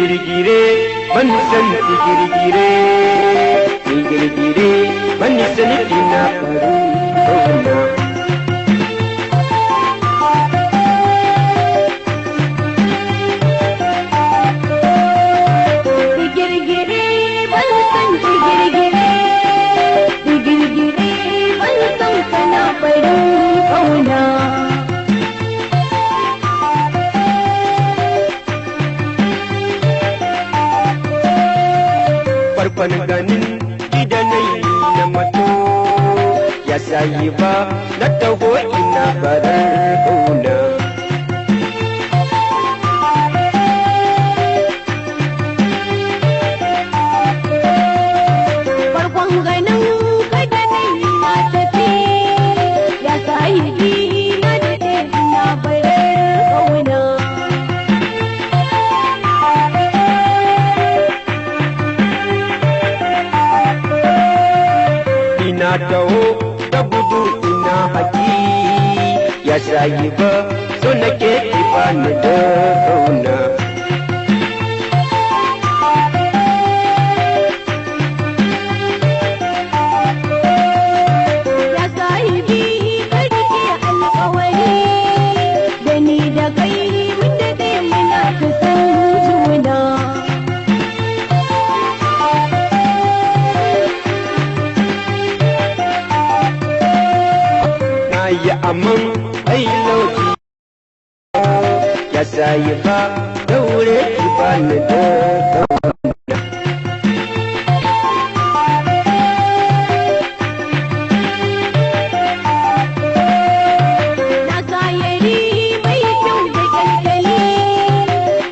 Digirgire ban san digirgire, digirgire ban san ina farin kauna. Digirgire ban san digirgire, digirgire ban san kana farin kauna. Farkon ganin idanai na mato ya sayi ba na taho ina farar kauna. Farkon ganin ka da nai na tafi ya sahibi na daɗe ina farar kauna. Ina taho da gudu ina haki ya sayi ba so nake ki bani da kauna. Ya sahibi ka rike alƙawari da ni da kai mun daɗe muna ta san juna. Na yi aman I love you ya sayi ba daure ki bani da kauna. Na kayari mai kyau da kyalkyali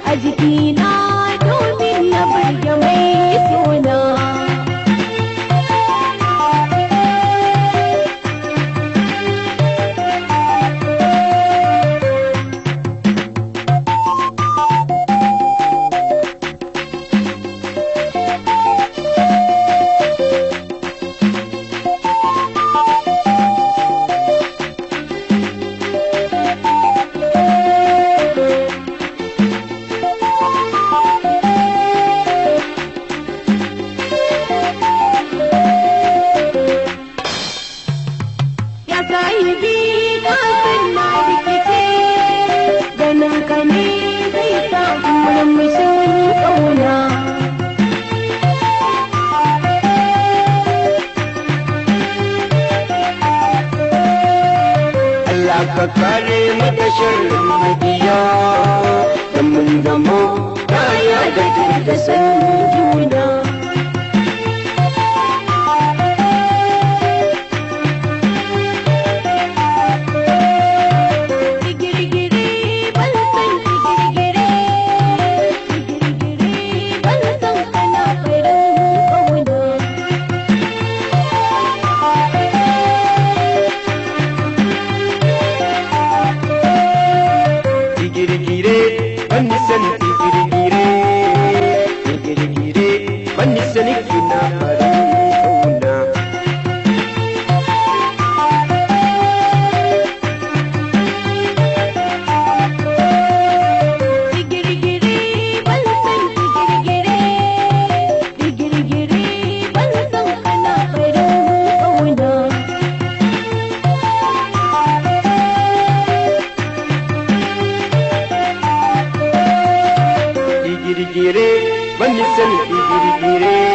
a jikina domin na burge mai sona. Ya sahibi ka san na rikice ganin ka ne zai sa murmushin ƙauna. Allah ka kare mu da sharrin mabiya da mun zamo kaya da da san juna. Digirgire ban san digirgire, digirgire ban san kana farin ƙauna. Digirgire ban san digirgire, digirgire ban san kina farin kauna. Digirgire ban san digirgire, digirgire ban san kana farin ƙauna. Digirgire ban san digirgire.